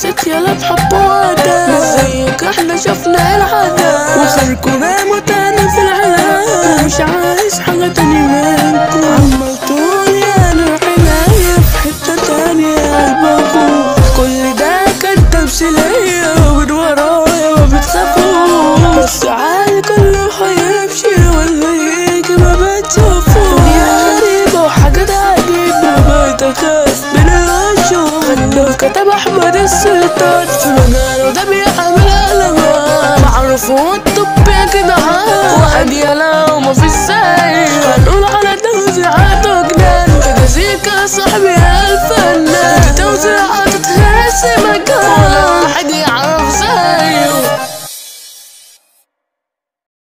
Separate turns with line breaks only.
خلصت يلا بحب وعدا، مش زيك احنا شفنا العدا، وخيركوا ناموا تاني في العلا، ومش عايز حاجة تاني منكم. عمال تقول يا نور عينيا في حتة تانية قلبكوا، كل ده كان تمثيلية ومن ورايا ما بتخافوش، بس عال كله هيمشي واللي يجي ما بتشوفوش. دنيا غريبة وحاجات عجيبة بقيت أخاف من الوشوش. غنى وكتب أحمد السلطان في مجاله ده بيعمل قلبان، معروف والطب يا جدعان، واحد يلا ومفيش زي، هنقول على توزيعات وجنان، كده زيك يا صاحبي.